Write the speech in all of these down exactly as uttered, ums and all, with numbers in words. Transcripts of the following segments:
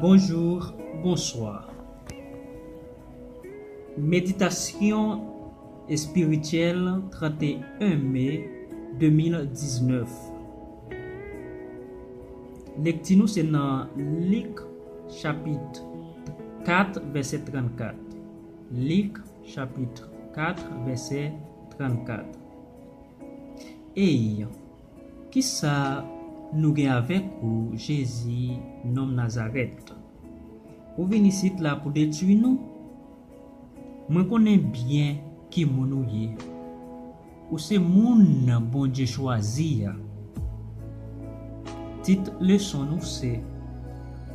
Bonjou, bonswa. Meditasyon espirityèl, trant e en me de mil diznèf. Lekti nou se nan Lik chapit kat, vèsè trannkat. Lik chapit kat, vèsè trannkat. Ey, kisa nou gen avèk ou, Jezi, nonm Nazarèt? Ou vin isit la pou detwi nou? Mwen konnen byen ki moun ou ye. Ou se moun Bondye chwazi a. Tit leson nou se: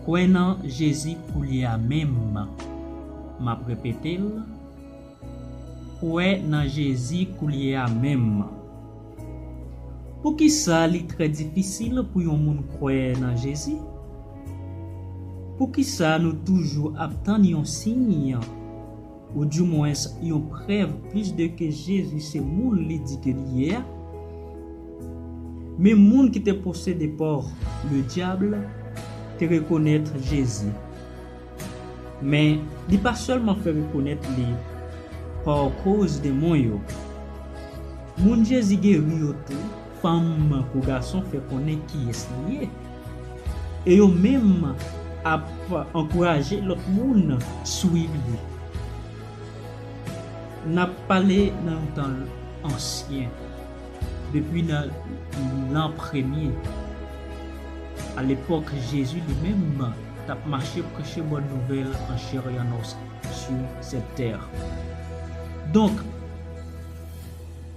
Kwè nan Jezi koulye a menm. M ap repete l: Kwè nan Jezi koulye a menm. Poukisa li trè difisil pou yon moun kwè nan Jezi? Poukisa nou toujou ap tann yon siy, oudimwens yon prèv plis de ke Jezi se moun li di ke li ye a? Men moun ki te posede pa Ledyab te rekonèt Jezi. Men, li pa sèlman fè rekonèt li pa koz demon yo. Moun Jezi geri yo tou, fanm kou gason, fè konnen kiyès li ye. E yo menm ap ankouraje lòt moun swiv li. N ap pale nan yon tan ansyen, depi nan lan premye, alepòk Jezi li menm t ap mache preche bòn nouvèl an chè e an os sou sèt tè. Donk,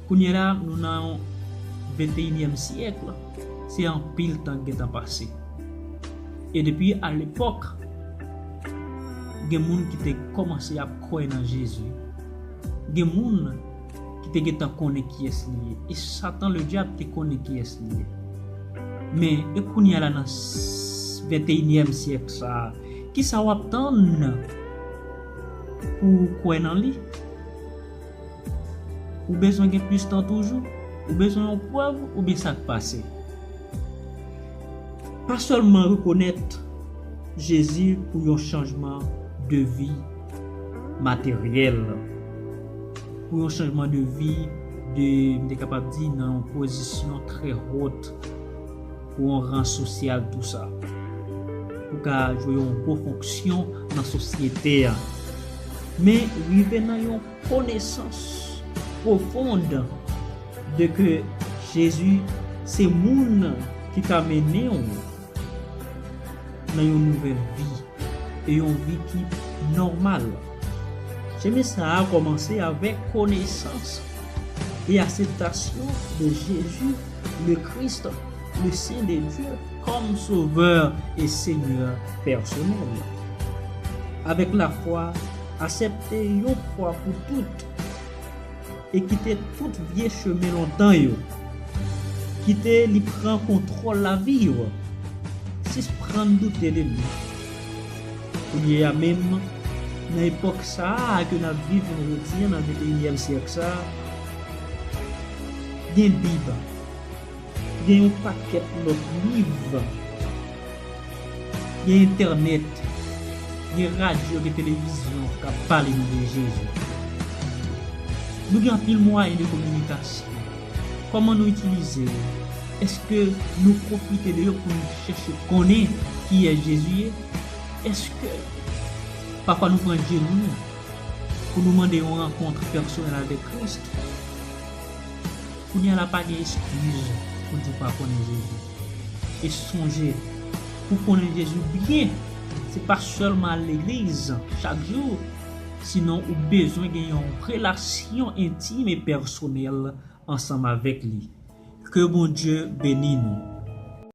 kounye la, nou nan yon venteyinyèm syèk, se anpil tan ki gentan pase. E depi alepòk, gen moun ki te kòmanse ap kwè nan Jezi. Gen moun ki te gentan konnen kiyès li ye. E Satan Ledyab te konnen kiyès li ye. Men, e kounye a la nan venteyinyèm syèk sa a, kisa w ap tann pou w kwè nan li? Ou bezwen gen plis tan toujou? Ou bezwen yon prèv oubyen sa k pase? Pa sèlman rekonèt Jezi pou yon chanjman de vi materyèl, pou yon chanjman de vi de, m te kapab di, nan yon pozisyon trè wòt, pou yon ran sosyal, tou sa. Pou ka jwe yon gwo fonksyon nan sosyete a. Men rive nan yon konesans pwofon de ke Jezi se moun ki ka mennen w nan yon nouvèl vi, e yon vi ki nòmal. Chemen sa a kòmanse avèk konesans e akseptasyon de Jezi, le Christ, le Saint de Dieu, kòm Sovè e Senyè pèsonèl. Avèk lafwa, aksepte yon fwa pou tout e kite tout vye chemen lontan yo. Kite li pran kontwòl lavi w. Sispann doute de li. Kounye a menm, nan epòk sa a ke n ap viv jodi a, nan venteyinyèm syèk sa a, gen Bib, gen yon pakèt lòt liv, gen entènèt, gen radyo, gen televizyon k ap pale nou de Jezi. Nou gen anpil mwayen de kominikasyon. Kòman nou itilize yo? Èske nou pwofite de yo pou nou chèche konnen kiyès Jezi ye? Èske pafwa nou pran djenou nou pou nou mande yon rankont pèsonèl avèk Kris? Kounye a la, pa gen eskiz pou di w pa konnen Jezi. E sonje, pou konnen Jezi byen, se pa sèlman al legliz chak jou, sinon ou bezwen gen yon relasyon entim e pèsonèl ansanm avèk li. Ke Bondye beni nou.